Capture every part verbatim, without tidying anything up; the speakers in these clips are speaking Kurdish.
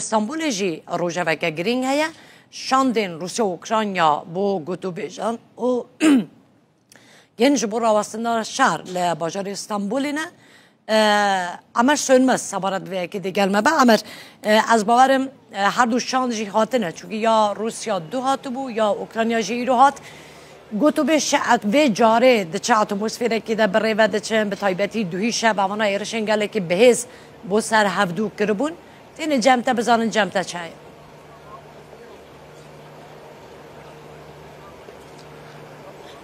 Stenbolê jî rojeveke girîng heye. Şandên Rûsya û Ukrayna bo gotûbêjan û yên ji bo rawestina şer li bajarê Stenbolê ne. E, Emer Sönmez sebaret vê yekê digel me be. Emer, e, ez bawerim, e, her du şand jî hatine. Çunkî ya Rûsya du hatibû, ya Ukrayna jî îro hat. Gotûbêj şe-, vê carê di çi atmosferekê de bi rê ve diçin, bi taybetî duhî şev evana êrişên gelekî bihêz bo ser hevdû kiribûn. Tenê cem te bizanin cem te çi heye.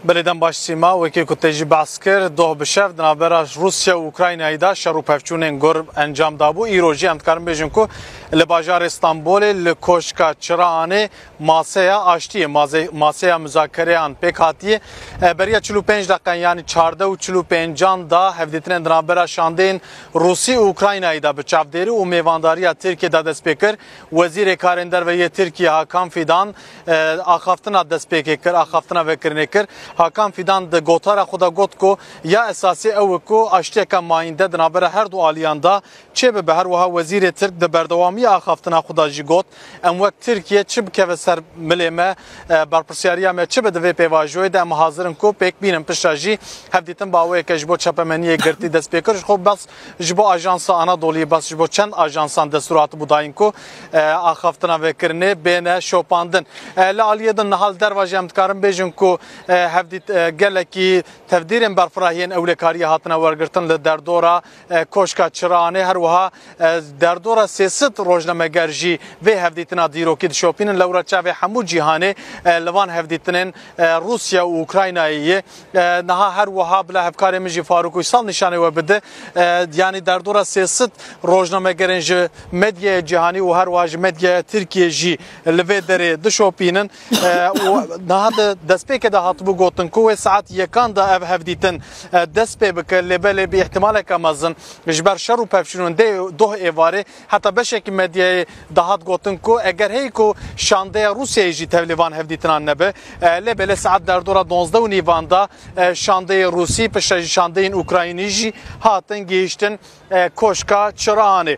Belê, dem baş Sîma, wekî ku te jî behs kir, doh bi şev di navbera Rûsya û Ukraynayê de şer û pevçûnên gur encam dabû. Îro jî em dikarin bêjin ku li bajarê Stenbolê li Koşka Çiraanê maseya aştiyê, maze-, maseya muzakereyan pêk hatiye. E, beriya çil û pênc deqen, yanî çardeh û çil û pêncan da hevdîtinên di navbera şandeyên Rûsî û Ukraynayê de bi çavdêrî û mêvandariya Tirkiyê de dest pê kir. Wezîrê Karên Derve yê Tirkiyê Hakan Fidan, e, axaftina destpêkê kir, axaftina vekirinê kir. Hakan Fidan di gotara xwe de got ku ya esasî ew e ku aştiyeke mayînde di navbera her du aliyan de çêbibe. Her wiha wezîrê Tirk di berdewamiya axaftina xwe de jî got, em wek Tirkiye çi bikeve ser milê me, e, berpirsyariya me çi be di vê pêvajoyê de, em hazir in ku pêk bînin. Piştre jî hevdîtin bi awayeke ji bo çapemeniyê girtî dest pê kir. Ji xwe bes ji bo Ajansa Anadoluyê, bes ji bo çend ajansan destûr hatibû dayîn ku, e, axaftina vekirinê bêne şopandin. E, li aliyê din niha li derva jî em dikarin bêjin ku, e, hevdît, e, gelekî tevdîrên berfirahiyên ewlekariyê hatine wergirtin li derdora, e, Koşka Çiraanê. Her wiha, e, derdora sê sed rojnameger jî vê hevdîtina dîrokî dişopînin. Lewra çavê hemû cîhanê, e, li van hevdîtinên, e, Rûsya û Ukraynayê ye. E, niha her wiha bila hevkarê min jî Farûk Uysal nîşanê we bide. E, yanî derdora sê sed rojnamegerên ji medyaya cîhanî û her wiha ji medyaya Tirkiyê jî li vê derê dişopînin. E, û niha di destpêkê de hatibû gotin ku wê saet yekan de ev hevdîtin, e, dest pê bike, lê belê bi îhtimaleke mezin ji ber şer û pevçûnên dê doh êvarê heta beşekî medyayê dihat gotin ku eger heyî ku şandeya Rûsyayê jî tevlî van hevdîtinan nebe, e, lê belê saet derdora duwazdeh û nîvan de, e, şandeyê Rûsî, piştre jî şandeyên Ukraynî jî hatin gihîştin, e, Koşka Çiraanê.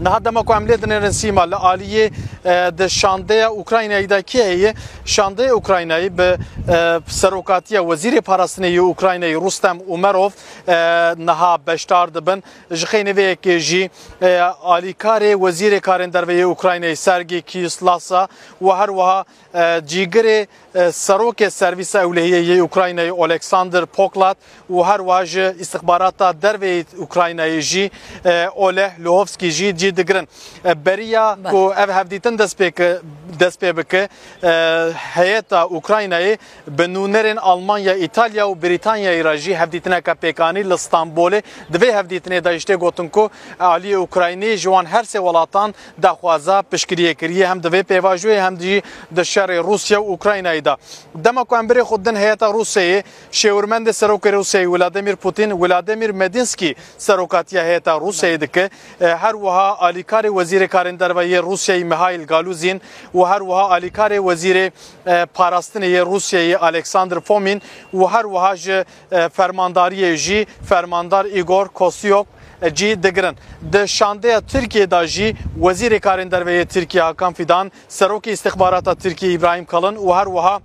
Niha dema ku em lê dinêrin Sîma, li aliyê, e, di şandeya Ukraynayê de kê heye? Şandeya Ukraynayê bi, e, serokatiya Wezîrê Parastinê yê Ukraynayê Rustem Umerov, e, niha beşdar dibin. Ji xeynê vê yekê jî, e, alîkarê Wezîrê Karên Derve yê Ukraynayê Sergî Kiyslasa û her wiha, e, cîgirê, e, Serokê Servîsa Ewlehiyê yê Ukraynayê Oleksandr Poklat û her wiha ji îstixbarata derve yê Ukraynayê jî, e, Oleh Luhovskî jî cî digirin. E, beriya Belê. ku ev hevdîtin dest pê ki-, dest pê bike, e, heyeta Ukraynayê bi nûnerên Almanya, Îtalya û Brîtanyayê re jî hevdîtineke pêkanî li Stenbolê. Di vê hevdîtinê de jî tê gotin ku aliyê Ukraynî ji wan her sê welatan daxwaza piştgiriyê kiriye, hem di vê pêvajoyê hem jî di şerê Rûsya û Ukraynayê de. Dema ku em birê xwe din heyeta Rûsyayê, şêwirmendê serokê Rûsyayê Vladimir Putin, Vladimir Medinskî serokatiya heyeta Rûsyayê dike. E, her wiha alîkarê Wezîrê Karên Derve yê Rûsyayê Mihail Galuzin û her wiha alîkarê Wezîrê, e, Parastinê yê Rûsyayê Alexander Fomin û her wiha ji, e, fermandariyê jî fermandar Igor Kosyok, e, cî digirin. Di şandeya Tirkiyê de jî Wezîrê Karên Derve yê Tirkiye Hakan Fidan, Serokê Îstixbarata Tirkiye Îbrahîm Kalin û her wiha,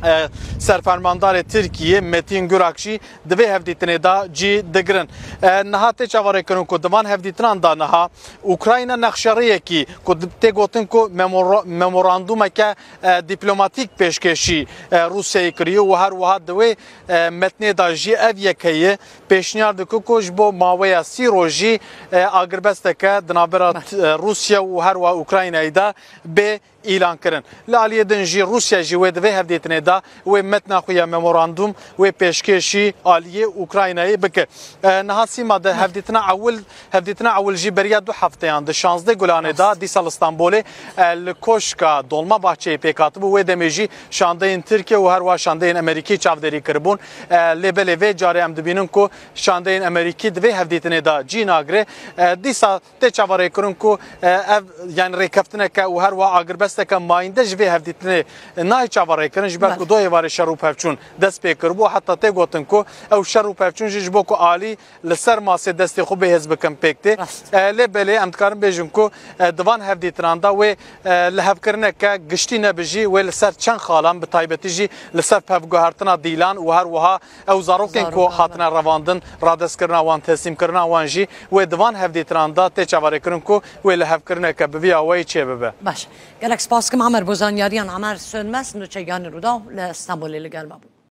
e, Serfermandarê Tirkiye Metin Gurak jî di vê hevdîtinê de cî digirin. E, niha tê çaverêkirin ku di van hevdîtinan de niha Ukrayna nexşerêyekî ku di-, tê gotin ku memora-, memorandumeke, e, dîplomatîk pêşkêşî, e, Rûsyayê kiriye û her wiha di wê, e, metnê de jî ev yek heye, pêşniyar dike ku ji bo maweya sî rojî, e, agirbesteke di navbera, Belê. e, Rûsya û her wiha Ukraynayê de bê îlan kirin. Li aliyê din jî Rûsya jî wê di vê hevdîtinê de wê metna xwe ya memorandum, wê pêşkêşî aliyê Ukraynayê bike. E, niha Sîma de hevdîtina ewil, hevdîtina ewil jî beriya du hefteyan di şazdeh Gulanê de dîsa li Stenbolê, e, li Koşka Dolmabahçeyê pêk hatibû. Wê demê jî şandeyên Tirkiye û her wiha şandeyên Amerîkî çavdêrî kiribûn. E, lê belê vê carê em dibînin ku şandeyên Amerîkî di vê hevdîtinê de cî nagire. E, dîsa tê çaverêkirin ku, e, ev, yani rêkeftineke û her wiha agirbesteke mayînde ji vê hevdîtinê, e, nayê çaverêkirin, ji ber Belê. Ku du êvarê şer û pevçûn dest pê kiribû, heta tê gotin ku ew şer û pevçûn jî ji bo ku alî li ser masê destê xwe bihêz bikin pêk tê. Rast. E, lê belê em dikarin bêjin ku, e, di van hevdîtinan de wê, e, lihevkirineke giştî nebijî, wê li ser çend xalan, bi taybetî jî li ser pevguhertina dîlan û her wiha ew zarokên ku Zarokan. hatine revandin, radestkirina wan, teslîmkirina wan jî wê di van hevdîtinan de tê çaverêkirin ku wê lihevkirineke bi vî awayî çêbibe. Baş. Gelek spas kim Amer bo zanyariyan. Amer Sönmez, nûçeyanî Rûdaw li Stenbolê li gel me bû.